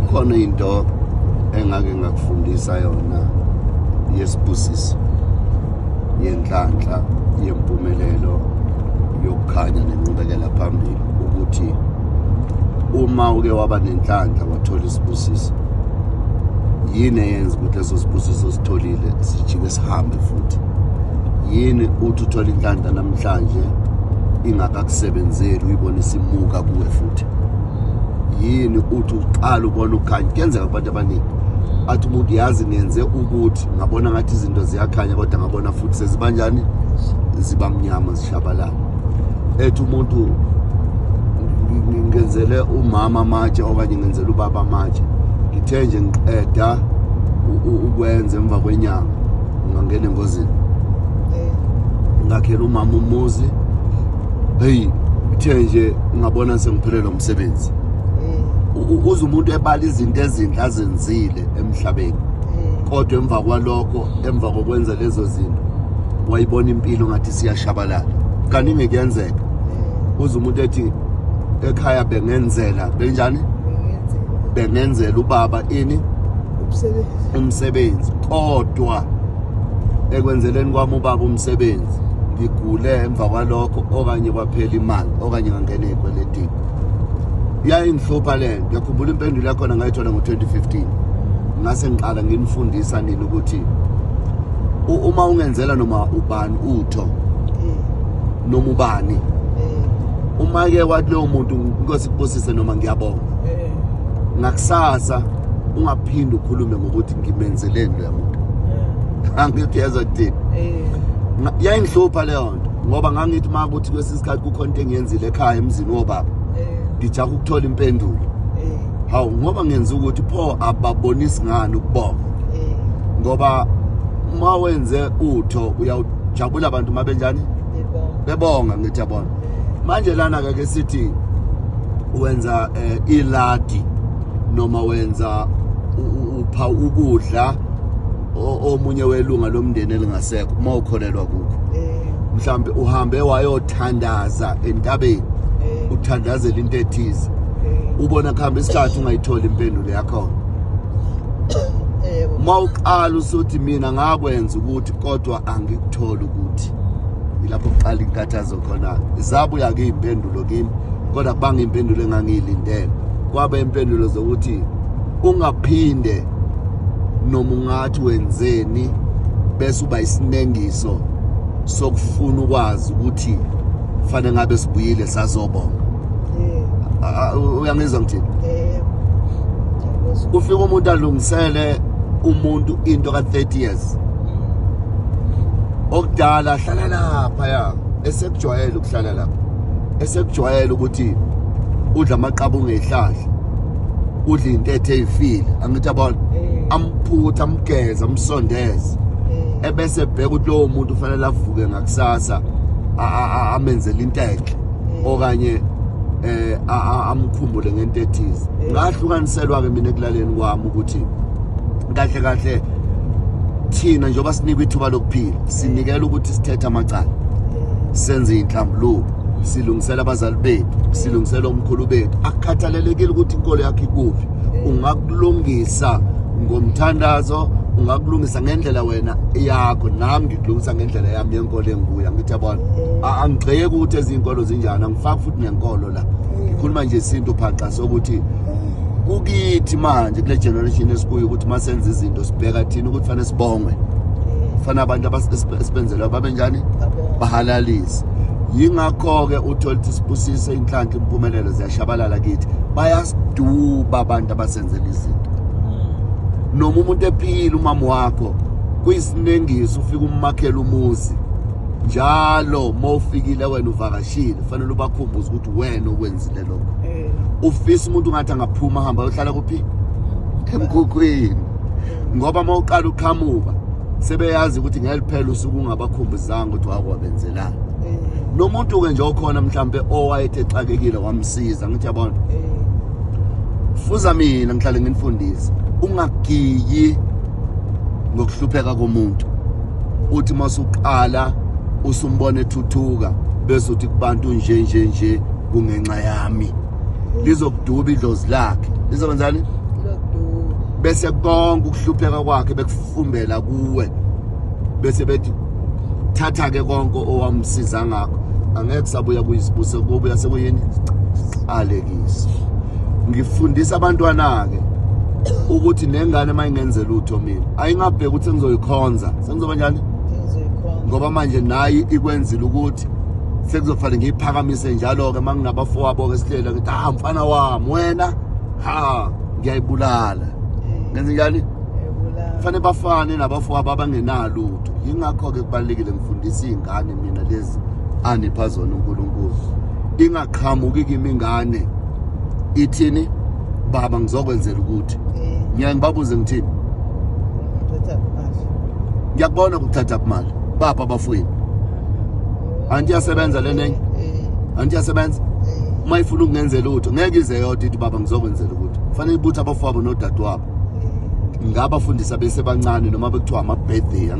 Kukhona into engake ngakufundisa yona yesibusiso, yenhlanhla, yempumelelo, yokukhanya nenqubekela phambili, ukuthi uma uke waba nenhlanhla wathola isibusiso, yini eyenza ukuthi leso sibusiso sitholile sijike sihambe futhi? Yini uthi uthola inhlanhla namhlanje ingakakusebenzeli, uyibone isimuka kuwe futhi? Yini uthi uqala ubona ukukhanya? Kuyenzeka kubantu abaningi, athi umuntu, yazi ngenze ukuthi ngabona ngathi izinto ziyakhanya, kodwa ngabona futhi sezibanjani, ziba mnyama, zishabalala. Ethi umuntu, ngenzele umama amatshe okanye ngenzele ubaba amatshe, ngithe nje ngiqeda ukwenza, emva kwenyanga ngangena engozini. Ngakhela umama umuzi, hey, ngithe nje ngabona sengiphelelwa umsebenzi. Uze umuntu ebala izinto ezinhle azenzile emhlabeni, kodwa emva kwalokho, emva kokwenza lezo zinto, wayibona impilo ngathi siyashabalala. Kaningi kuyenzeka uze umuntu ethi ekhaya bengenzela benjani, bengenzela ubaba ini, umsebenzi, kodwa ekwenzeleni kwami ubaba umsebenzi ngigule emva kwalokho, okanye kwaphela imali, okanye ngangena ey'kweletini. Yayingihlupha le nto. Ngiyakhumbula impendulo yakhona ngayithola ngo-2015, ngase ngiqala nginifundisa nini ukuthi uma ungenzela noma ubani utho, noma ubani, uma-ke wathi loyo muntu inkosi ikubusise noma ngiyabonga, ngakusasa ungaphinde ukhulume ngokuthi ngimenzeleni loya muntu. Angithi uyezwa kuthini? Yayingihlupha leyo nto, ngoba ngangithi uma kuthi kwesinye isikhathi kukhona into engiyenzile ekhaya emzini wobaba, ngijaha ukuthola impendulo, hawu, ngoba ngenza ukuthi pho ababonisi ngani ukubonga? Ngoba uma wenze utho uyawujabula abantu uma benjani, bebonga. Ngithi yabona manje lana ke sithi wenza iladi noma wenza upha ukudla omunye welunga lomndeni elingasekho, uma ukholelwa kukho, mhlambe uhambe wayothandaza entabeni, uthandazela into ethize, ubona kuhamba isikhathi ungayitholi impendulo yakhona. Uma uqala usuthi mina ngakwenza ukuthi kodwa angikutholi ukuthi, ilapho kuqala inkathazo khona. Zabuya ke impendulo kimi, kodwa kubanga impendulo engangiyilindele, kwaba impendulo zokuthi ungaphinde noma ungathi wenzeni bese uba isinengiso sokufuna ukwazi ukuthi fanele ngabe sibuyile sazobonga. Uyangizwa ngithini? Kufika umuntu alungisele umuntu into ka-30 years okudala ahlala lapha, ya, esekujwayele ukuhlala lapha, esekujwayele ukuthi udla amaqabunga ezihlahla, udla intethe eyifile, angithi yabona, amphutha, amgeza, amsondeze, ebese ebheka ukuthi lowo muntu ufanele avuke ngakusasa amenzele into enhle okanye amkhumbule ngento ethize. Ngahlukaniselwa ke mina ekulaleni kwami ukuthi kahle kahle thina njengoba sinikwa ithuba lokuphila, sinikela ukuthi sithethe amacala, senze inhlambuluko, silungisela abazali bethu, silungisela omkhulu bethu. Akukhathalelekile ukuthi inkolo yakho ikuphi, ungakulungisa ngomthandazo, ungakulungisa ngendlela wena yakho, nami ngikulungisa ngendlela yami yenkolo enguya. Ngithi yabona, angigxeki ukuthi ezinkolo zinjani, angifaki futhi nenkolo la, ngikhuluma nje isintu phaqa sokuthi kukithi manje kule generation esikuyo ukuthi masenza izinto sibheka thina ukuthi fanele sibongwe, fanele abantu abasibenzela babe njani, bahalalise. Yingakho-ke uthola ukuthi sibusise, inhlanhla, impumelelo ziyashabalala kithi. Bayasiduba abantu abasenzela izinto. Noma umuntu ephila, umama wakho, kuyisinengiso ufika umakhela umuzi njalo uma ufikile wena uvakashile, fanele ubakhumbuze ukuthi wena okwenzile lokho. Ufisa umuntu ngathi angaphuma ahamba ayohlala kuphi, emkhukhwini, ngoba uma uqala uqhamuka sebeyazi ukuthi ngeke phela usuke ungabakhumbuzanga ukuthi wakwabenzelani. Nomuntu-ke nje okhona mhlampe owayethe exakekile wamsiza, ngithi yabona, fuza mina ngihlale nginifundise, ungagiyi ngokuhlupheka komuntu. Uthi masuqala usumbona ethuthuka bese uthi kubantu nje nje nje kungenxa yami, lizokuduba idlozi lakhe. Lizokwenzani? Bese konke ukuhlupheka kwakhe bekufumbela kuwe, bese bethi thatha ke konke owamsiza ngakho, angeke sabuya kuyisibuso, kubuya sekuyini? Siqalekiso. Ngifundisa abantwana ke ukuthi nengane mayingenze lutho mina ayingabheki ukuthi sengizoyikhonza, sengizoba njani, ngoba manje nayi ikwenzile ukuthi sekuzofanele ngiyiphakamise njalo-ke uma nginabafowabo ke sihlela ngithi ah mfana wami wena, ha, ngiyayibulala. Ngenze njani? Fanele bafane nabafowabo abangenalutho. Yingakho-ke kubalulekile ngifundisa iy'ngane mina lezi anipha zona uNkulunkulu. Ingaqhamuki kimi ingane ithini, baba ngizokwenzela ukuthi. Ngiyaye ngibabuze ngithini? Ngiyakubona ukuthatha imali. Bapha abafowenu. Anti iyasebenza le nenye? Anti iyasebenza? Uma ifuna ukungenzela utho ngeke ize yodwa ithi baba ngizokwenzela ukuthi. Kufanele ibuthe abafowabo nodadewabo. Ngabafundisa besebancane noma bekuthiwa ama-birthday.